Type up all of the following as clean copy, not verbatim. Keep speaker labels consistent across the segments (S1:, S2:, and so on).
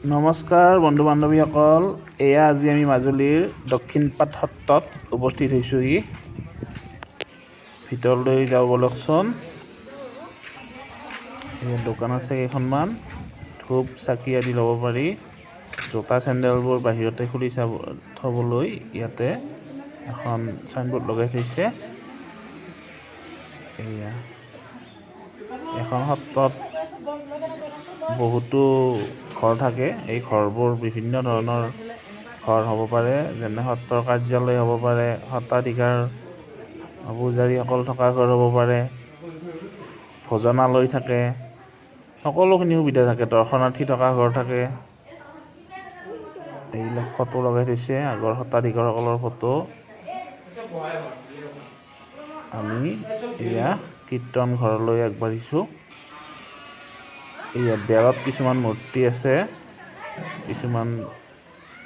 S1: নমস্কাৰ বন্ধু বান্ধৱীসকল, এয়া আজি আমি মাজুলীৰ দক্ষিণপাট সত্ৰত উপস্থিত হৈছোঁহি। ভিতৰলৈ যাওঁ ব'লকচোন। এয়া দোকান আছে কেইখনমান, ধূপ চাকি আদি ল'ব পাৰি। জোতা চেণ্ডেলবোৰ বাহিৰতে খুলি চাব থ'বলৈ ইয়াতে এখন চাইনবোৰ্ড লগাই থৈছে। এয়া এখন সত্ৰত বহুতো ঘৰ থাকে। এই ঘৰবোৰ বিভিন্ন ধৰণৰ ঘৰ হ'ব পাৰে, যেনে সত্ৰৰ কাৰ্যালয় হ'ব পাৰে, সত্ৰাধিকাৰ পূজাৰীসকল থকা ঘৰ হ'ব পাৰে, ভোজনালয় থাকে, সকলোখিনি সুবিধা থাকে, দৰ্শনাৰ্থী থকা ঘৰ থাকে। এইবিলাক ফটো লগাই থৈছে, আগৰ সত্ৰাধিকাৰসকলৰ ফটো। আমি এয়া কীৰ্তন ঘৰলৈ আগবাঢ়িছোঁ। এয়া বেৰত কিছুমান মূৰ্তি আছে, কিছুমান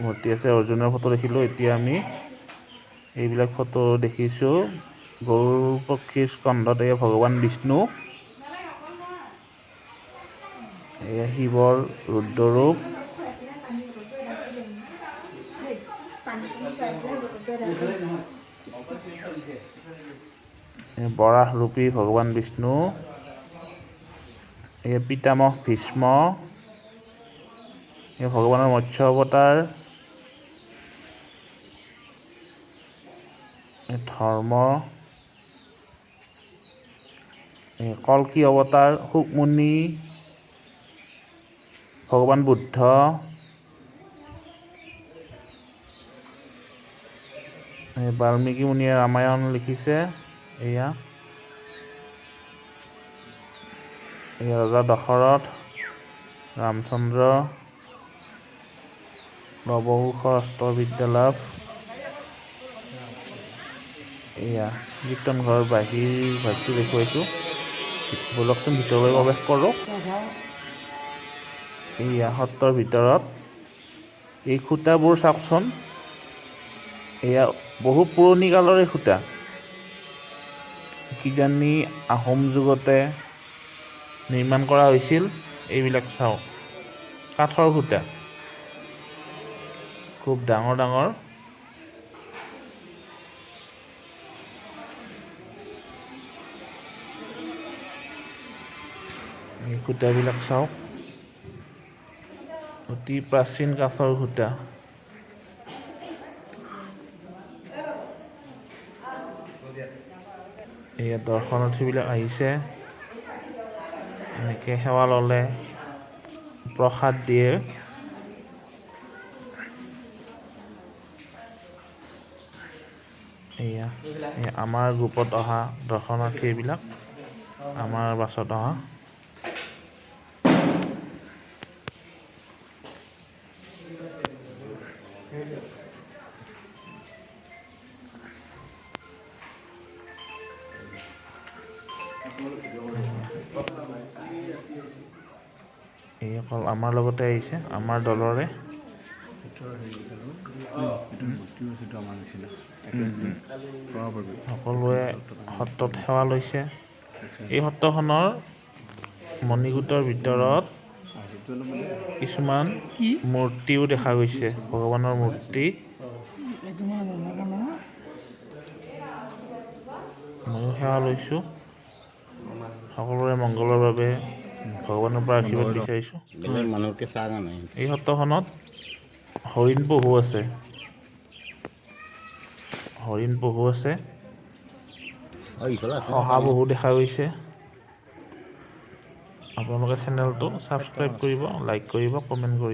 S1: মূৰ্তি আছে। অৰ্জুনৰ ফটো দেখিলোঁ। এতিয়া আমি এইবিলাক ফটো দেখিছোঁ। গৰুড় পক্ষীৰ স্কন্ধত এয়া ভগৱান বিষ্ণু, এয়া শিৱৰ ৰুদ্ৰৰূপ। বৰাহ ৰূপী ভগৱান বিষ্ণু, এয়া পিতামহ ভীষ্ম, এয়া ভগৱানৰ মৎস্য অৱতাৰ, ধৰ্ম, কল্কি অৱতাৰ, শুকমুনি, ভগৱান বুদ্ধ, বাল্মীকি মুনিয়ে ৰামায়ণ লিখিছে। এয়া এয়া ৰজা দশৰথ, ৰামচন্দ্ৰ, লৱকুশ অস্ত্ৰবিদ্যা লাভ। এয়া কীৰ্তন ঘৰৰ বাহিৰ ভাগটো দেখুৱাইছোঁ। ব'লকচোন ভিতৰলৈ প্ৰৱেশ কৰোঁ। এয়া সত্ৰৰ ভিতৰত এই খুঁটাবোৰ চাওকচোন, এয়া বহু পুৰণি কালৰে খুঁটা, কিজানি আহোম যুগতে নিৰ্মাণ কৰা হৈছিল। এইবিলাক চাওক, কাঠৰ খুঁটা, খুব ডাঙৰ ডাঙৰ। এই খুঁটাবিলাক চাওক, অতি প্ৰাচীন কাঠৰ খুঁটা। এয়া দৰ্শনাৰ্থীবিলাক আহিছে, এনেকৈ সেৱা ল'লে প্ৰসাদ দিয়ে। এয়া আমাৰ গ্ৰুপত অহা দৰ্শনাৰ্থী, এইবিলাক আমাৰ বাছত অহা। এইসকল আমাৰ লগতে আহিছে, আমাৰ দলৰে। সকলোৱে সত্ৰত সেৱা লৈছে। এই সত্ৰখনৰ মণিকূটৰ ভিতৰত কিছুমান মূৰ্তিও দেখা গৈছে, ভগৱানৰ মূৰ্তি। ময়ো সেৱা লৈছোঁ, সকলোৰে মংগলৰ বাবে ভগৱানৰ পৰা আশীৰ্বাদ বিচাৰিছোঁ।
S2: বেলেগ মানুহতকৈ চাহ নাই।
S1: এই সত্ৰখনত হৰিণ পহু আছে, হৰিণ পহু আছে,
S2: ইফালে আছে।
S1: শহা পহু দেখা গৈছে। আপোনালোকে চেনেলটো ছাবস্ক্ৰাইব কৰিব, লাইক কৰিব, কমেণ্ট কৰিব।